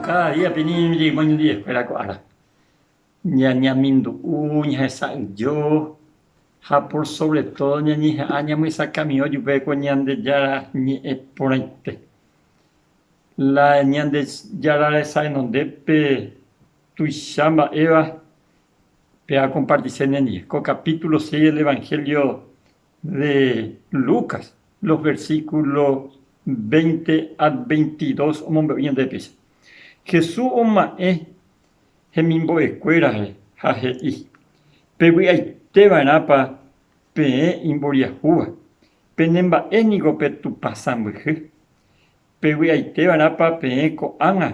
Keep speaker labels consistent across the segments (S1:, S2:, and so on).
S1: Como cada día pe ñañemojeýma oñondivekuéra ko ára. Ñañamindu'u, ñahesa'ỹijo ha por sobre todo ñañeha'ã ñamyesakãmiõ ojupe ko Ñandejára ñe'ẽ porãite. La Ñandejára resa renondépe tuicha mba'éva pe akompartise nendive. Ko capítulo 6 del Evangelio de Lucas, los versículos 20 al 22 omombe'u ñandéve péicha. Jesús oma'ẽ hemimbo'ekuérahe ha he'i, Pevy'aiteva'erãpa peẽ imboriahúva, penemba'e niko pe Tupã sãmbyhy. Pevy'aiteva'erãpa peẽ ko'ág̃a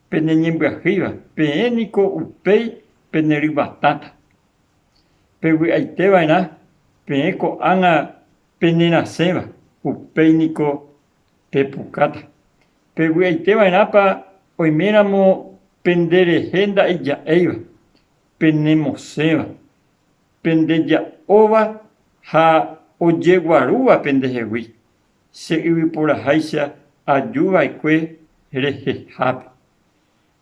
S1: peneñembyahýiva, peẽ niko upéi peneryvatãta. Pevy'aiteva'erã peẽ ko'ág̃a penerasẽva, upéi niko pepukáta. Pevy'aiteva'erãpa oiméramo penderehe nda'ija'éiva, penemosẽva, pendeja'óva ha ojeguarúva pendehegui, che yvyporaháicha aju va'ekue rehehápe.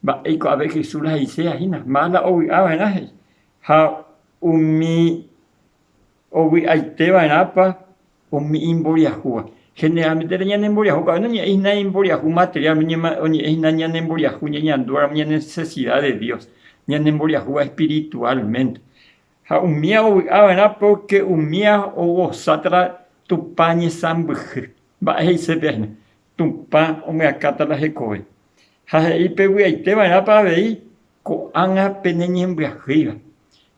S1: Mba'éiko ave Jesús la he'iséva hína? Máva la ovy'a va'erã he'i. Ha umi ovy'aite va'erãpa umi imboriahúva. Generalmente la ñanemboriahu ko'ág̃a noñe'ẽi hína imboriahu material, oñe'ẽ hína ñanemboriahu ñañandúramo ñane necesidad de Dios, ñanemboriahúva espiritualmente. Ha umía ovy'a va'erã pórke umía ogosáta la Tupã ñesãmbyhy. Mba'e he'ise péva hína? Tupã omyakãta la hekove. Ha he'i pevy'aite va'erãpa avei ko'ág̃a peneñembyahýiva.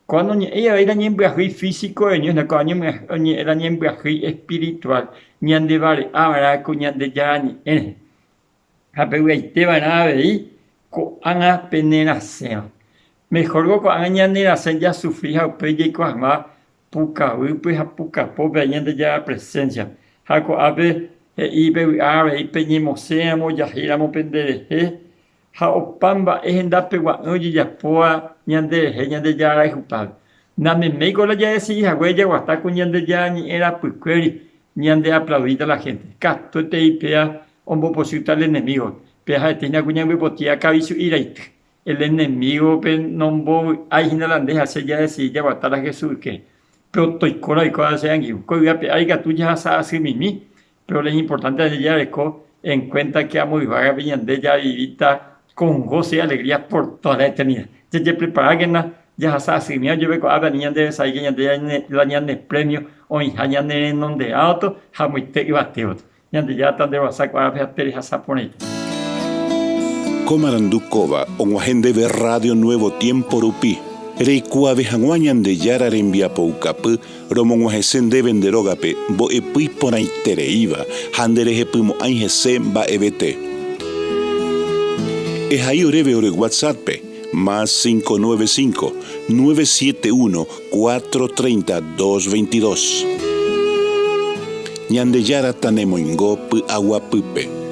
S1: Kóa noñe'ẽi avei la ñembyahýi físico reño hína, kóa oñe'ẽ la ñembyahýi espiritual, ñandevare'a va'erã ko Ñandejára Ñe'ẽ rehe. Ha pevy'aite va'erã avei ko'ág̃a penerasẽva. Mejor-ko ko'ág̃a ñanerasẽ jasufri ha upéi jaiko hag̃ua pukavýpe ha pukapópe aĩ Ñandejára presencia-pe. Ha ko'ápe he'i pevy'a avei peñemosẽramo ojahíramo penderehe ha opa mba'e hendapegua'ỹ ojejapóva ñanderehe Ñandejára rayhupápe. Nameméiko la jadesidi hague jaguata ku Ñandejára ñe'ẽ rapykuéri ñandeaplaudíta la gente. Katuetei péva ombopochýta el enemigo-pe. Péva ha'ete hína ku ñambyepotĩva kavichu'i raity. El enemigo-pe nombovy'ái hína la nde ha che jadesidi jaguata la Jesús ykére. Péro toiko la oikóva che angirũ. Ko yvy ape ári katu jahasa asymimi, péro la iñimportánte ñande jareko en cuenta que amo yvágape ñande javivíta con gozo y alegría por toda la eternidad. Jajepreparákena jahasa asymi ojeve ko'ápe ani ñanderesaíke ñande la ñane premio oĩha ñane renonderãvoto ha amoite yvatévoto. Ñandejára tanderovasa ko árape ha terehasa porãite.
S2: Ko marandu kóva og̃uahẽ ndéve Radio Nuevo Tiempo rupi, reikuaave hag̃ua Ñandejára rembiapoukapy romog̃uahẽse ndéve nde rógape mbo'epy iporãitereíva ha nderehepymo'ãi hese mba'evete. Ehai oréve ore WhatsApp-pe, más 595, 971 430 222. Ñandejára tanemoingo py'aguapýpe.